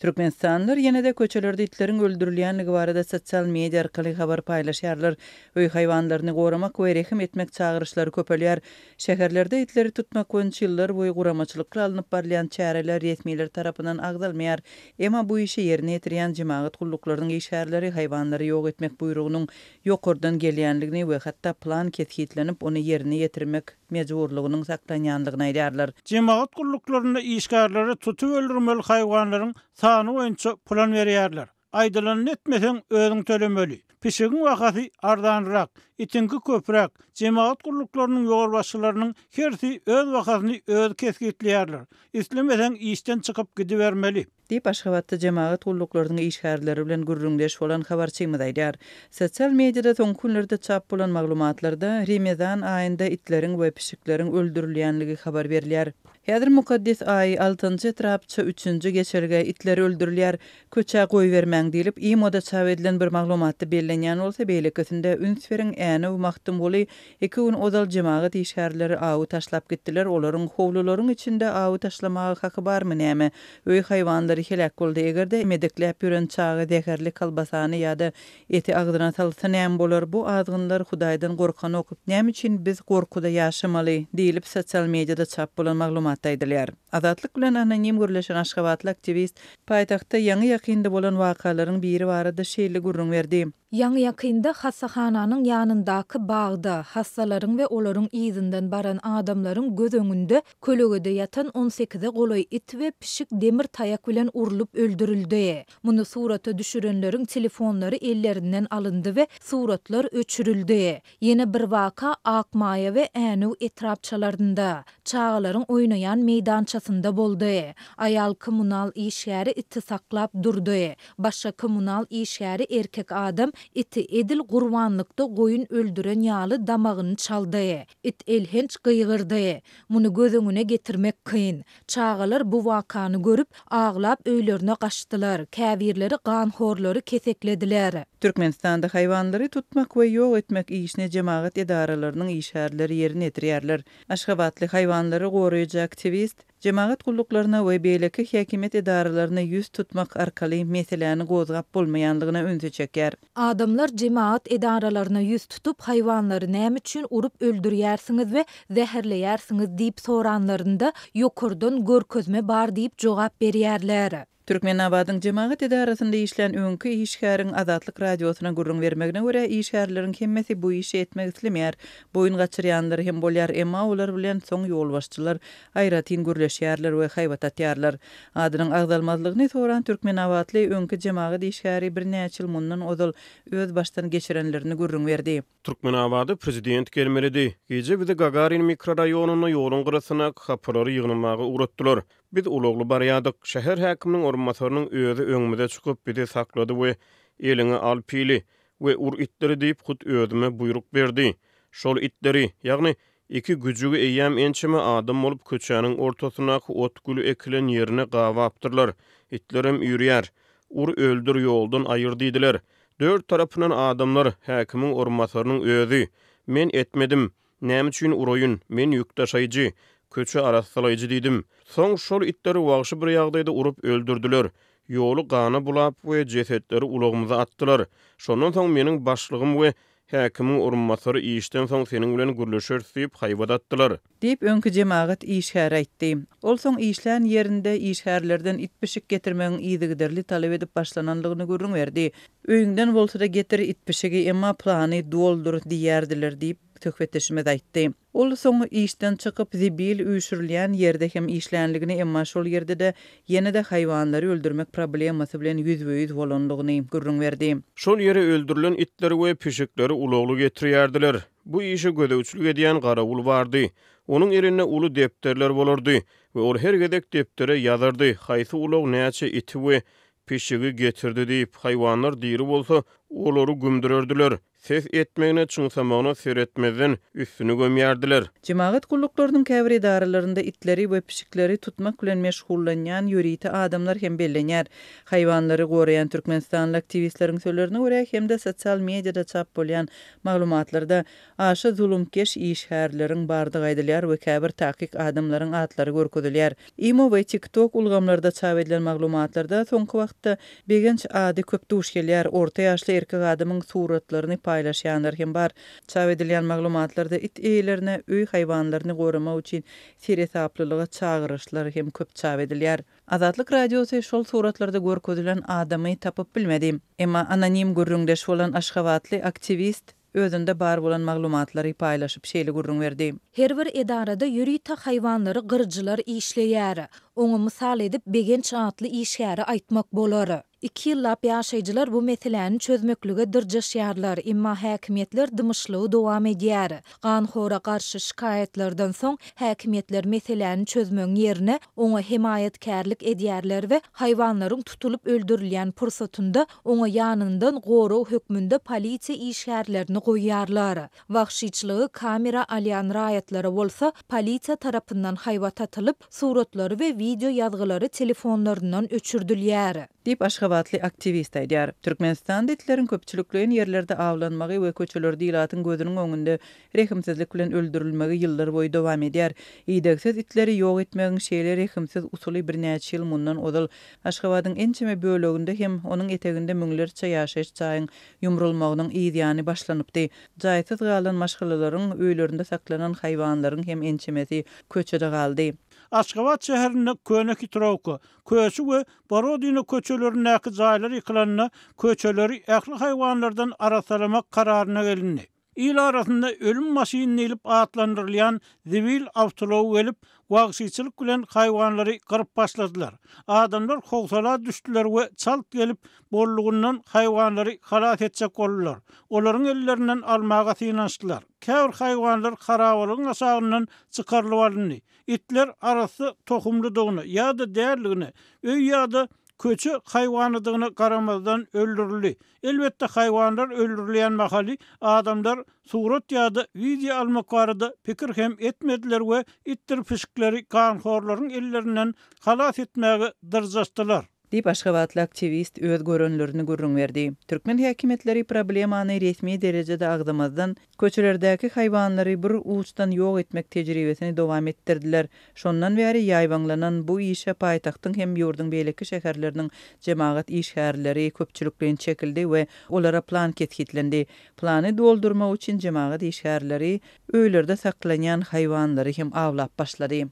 Türkmenistanlylar ýene-de köçelerde itleriň öldürilýändigi barada sosial media arkaly habar paýlaşýarlar. Öý haýwanlaryny goramak we rehim etmek çagyryşlary köpelýär. Şäherlerde itleri tutmak boýunça ýyllar boýy guramaçylykly alnyp barylýan çäreler resmiler tarapyndan agzalmaýar. Emma bu işi ýerine ýetirýän jemagat gulluklarynyň işgärleri haýwanlary ýok etmek buýrugynyň ýokardan gelýändigini we hatda plan kesgitlenip, ony ýerine ýetirmek mejburlygynyň saklanýandygyny aýdýarlar. Jemagat gulluklarynda işgärlere tutup öldürmeli haýwanlaryň sany boýunça plan berýärler. Aýdylanyny etmeseň, özüň tölemeli. Pişigiň bahasy arzanrak, itiňki köpräk. Jemagat gulluklarynyň ýolbaşçylarynyň hersi öz bahasyny özi kesgitleýärler. Islemeseň işden çykyp gidibermeli. Diýip, Aşgabatda jemagat gulluklarynyň işgärleri bilen gürrüňdeş bolan habarçymyz aýdýar. Sosial mediada soňky günlerde çap bolan maglumatlarda Remezan aýynda itleriň we pişikleriň öldürilýänligi habar berilýär. Häzir mukaddes aý, altynjy etrapça, üçünji geçelge, itler öldürilýär, köçä goýbermäň diýlip, imoda çap edilen bir maglumatda bellenýän bolsa, beýlekisinde üns beriň, Änew, Magtymguly, Iki gün ozal jemagat işgärleri awy taşlap gitdiler, olaryň howlularyň içinde awy taşlamaga haky barmy näme? Öý haýwanlary heläk boldy, eger-de emedekläp ýören çaga zäherli kolbasany ýa-da eti agzyna salsa näme bolar, bu azgynlar Hudaýdan gorkanok, näme üçin biz gorkuda ýaşamaly? diýlip, sosial mediada çap bolan maglumatda aýdylýar. Azatlyk bilen anonim gürleşen aşgabatly aktiwist paýtagtda ýaňy-ýakynda bolan wakalaryň biri barada şeýle gürrüň berdi. Ýaňy-ýakynda hassahananyň ýanyndaky bagda, hassalaryň we olaryň yzyndan baran adamlaryň göz öňünde kölegede ýatan on sekize golaý it we pişik demir taýak bilen urlup öldürildi. Muny surata düşürenleriň telefonlary ellerinden alyndy we suratlar öçürildi. Ýene bir waka Akmaýa we Änew etrapçalarynda, çagalaryň oýnaýan meýdançasynda boldy. Aýal kommunal işgäri iti saklap durdy. Başga kommunal işgäri erkek adam iti edil gurbanlykda goýun öldüren ýaly damagyny çaldy. It elhenç gygyrdy. Muny göz öňüne getirmek kyn. Çagalar bu wakany görüp, aglap öýlerine gaçdylar, käbirleri ganhorlary keseklediler. Türkmenistanda haýwanlary tutmak we ýok etmek işini jemagat edaralarynyň işgärleri ýerine ýetirýärler. Aşgabatly haýwanlary goraýjy aktiwist, jemagat gulluklaryna we beýleki häkimiýet edaralaryna ýüz tutmak arkaly meseläni gozgap bolmaýanlygyna ünsi çekýär. Adamlar jemagat edaralaryna ýüz tutup, haýwanlary näme üçin urup öldürýärsiňiz we zäherleýärsiňiz diýip soranlarynda, ýokardan görkezme bar diýip jogap berýärler. Türkmenabadyň jemagat edarasynda işlän öňki işgäriň Azatlyk Radiosyna gürrüň bermegine görä, işgärleriň hemmesi bu işi etmek islemeýär. Boýun gaçyrýanlary hem bolýar, emma olar bilen soň ýolbaşçylar aýratyn gürleşýärler we haýbat atýarlar. Adynyň agzalmazlygyny soran türkmenabatly öňki jemagat işgäri birnäçe ýyl mundan ozal öz başdan geçirenlerini gürrüň berdi. Türkmenabada prezident gelmelidi. Gije bizi Gagarin mikroraýonynda ýoluň gyrasyndaky hapalary ýygnamaga ugratdylar. Biz ulagly barýardyk. Şäher häkiminiň orunbasarynyň özi öňümize çykyp, bizi saklady we Eliňe al pili we ur itleri diýip, hut özüme buýruk berdi. Şol itleri, ýagny iki güjügi eýýäm ençeme adam bolup köçäniň ortasyndaky ot güli ekilen ýerine gabapdyrlar. Itlerem üýrýär. Ur, öldür, ýoldan aýyr diýdiler. Dört tarapyndan adamlar, häkimiň orunbasarynyň özi. Men etmedim. Näme üçin uraýyn, men ýük daşaýjy, köçe arassalaýjy diýdim. Soň şol itleri wagşy bir ýagdaýda urup öldürdiler. Ýoly gana bulap we jesetleri ulagymyza atdylar. Şondan soň meniň başlygym we häkimiň orunbasary işden soň seniň bilen gürleşeris diýip haýbat atdylar. Diýip, öňki jemagat işgäri aýtdy. Ol soň işlän ýerinde işgärlerden it-pişik getirmegiň yzygiderli talap edip başlanandygyny gürrüň berdi. Öýüňden bolsa-da getir it-pişigi, emma plany doldur diýýärdiler diýip, söhbetdeşimiz aýtdy. Ol soň işden çykyp, zibil üýşürilýän ýerde hem işlänligini, emma şol ýerde-de ýene-de haýwanlary öldürmek problemasy bilen ýüzbe-ýüz bolanlygyny gürrüň berdi. Şol ýere öldürilen itleri we pişikleri ulagly getirýärdiler. Bu işe gözegçilik edýän garawul bardy. Onuň elinde uly depderler bolardy we ol her gezek depdere ýazardy, haýsy ulag näçe iti we pişigi getirdi diýip, haýwanlar diri bolsa, olary gümdürerdiler. Ses etmegine, çyňsamagyna seretmezden, üstüni gömýärdiler. Jemagat gulluklarynyň käbir edaralarynda itleri we pişikleri tutmak bilen meşgullanýan ýörite adamlar hem bellenýär. Haýwanlary goraýan türkmenistanly aktiwistleriň sözlerine görä hem-de sosial mediada çap bolýan maglumatlarda aşa zulumkeş işgärleriň bardygy aýdylýar we käbir takyk adamlaryň atlary görkezilýär. Imo we TikTok ulgamlarda çap edilen maglumatlarda soňky wagtda Begenç ady köp duş gelýär. Orta ýaşly erkek adamyň suratlaryny paýlaşýanlar hem bar. Çap edilýän maglumatlarda it eýelerine öý haýwanlaryny goramak üçin seresaplylyga çagyryşlar hem köp çap edilýär. Azatlyk Radiosy şol suratlarda görkezilen adamy tapyp bilmedi. Emma anonim gürrüňdeş bolan aşgabatly aktiwist özünde bar bolan maglumatlary paýlaşyp şeýle gürrüň berdi. Her bir edarada ýörite haýwanlary gyryjylar işleýär. Oňa mysal edip Begenç atly işgäri aýtmak bolar. Iki ýyllap ýaşaýjylar bu meseläni çözmeklige dyrjaşýarlar, emma häkimiýetler dymyşlygy dowam edýär. Ganhora garşy şikaýatlardan soň, häkimiýetler meseläni çözmegiň ýerine, oňa hemaýatkärlik edýärler we haýwanlaryň tutulyp öldürilýän pursatynda oňa ýanyndan gorag hökmünde polisiýa işgärlerini goýýarlar. Wagşyçylygy kamera alýan raýatlara bolsa polisiýa tarapyndan haýbat atylyp, suratlary we wideo ýazgylary telefonlaryndan öçürdilýär. Diýip, aşgabatly aktiwist aýdýar. Türkmenistanda itleriň köpçülikleýin ýerlerde awlanmagy we köçelerde ilatyň gözüniň öňünde rehimsizlik bilen öldürilmegi ýyllar boýy dowam edýär. Idegsiz itleri ýok etmegiň şeýle rehimsiz usuly birnäçe ýyl mundan ozal Aşgabadyň ençeme böleginde hem onuň eteginde müňlerçe ýaşaýyş jaýyň ýumrulmagynyň yz ýany başlanypdy. Jaýsyz galan maşgalalaryň öýlerinde saklanan haýwanlaryň hem ençemesi köçede galdy. Aşgabat şäherinde Köne Hitrowka, Köşi we Borodino köçelerindäki jaýlar ýykylanda, köçeleri ähli haýwanlardan arassalamak kararyna gelindi. Il arasynda ölüm maşyny diýlip atlandyrylýan zibil awtoulagy gelip, wagşyçylyk bilen haýwanlary gyryp başladylar. Adamlar howsala düşdüler we çalt gelip, bollugyndan haýwanlary halas etjek boldular. Olaryň ellerinden almaga synanyşdylar. Käbir haýwanlar harabalygyň aşagyndan çykarylyp alyndy. Itler arassa tohumlydygyna ýa-da däldigine, öý ýa-da köçe haýwanydygyna garamazdan öldürildi. Elbetde, haýwanlar öldürilýän mahaly adamlar surat ýa-da wideo almak barada pikir hem etmediler we itdir pişikleri ganhorlaryň ellerinden halas etmäge dyrjaşdylar. Diýip, aşgabatly aktiwist öz görenlerini gürrüň berdi. Türkmen häkimiýetleri problemany resmi derejede agzamazdan, köçelerdäki haýwanlary bir uçdan ýok etmek tejribesini dowam etdirdiler. Şondan bäri ýaýbaňlanan bu işe paýtagtyň hem ýurduň beýleki şäherleriniň jemagat işgärleri köpçülikleýin çekildi we olara plan kesgitlendi. Plany doldurmak üçin jemagat işgärleri öýlerde saklanýan haýwanlary hem awlap başlady.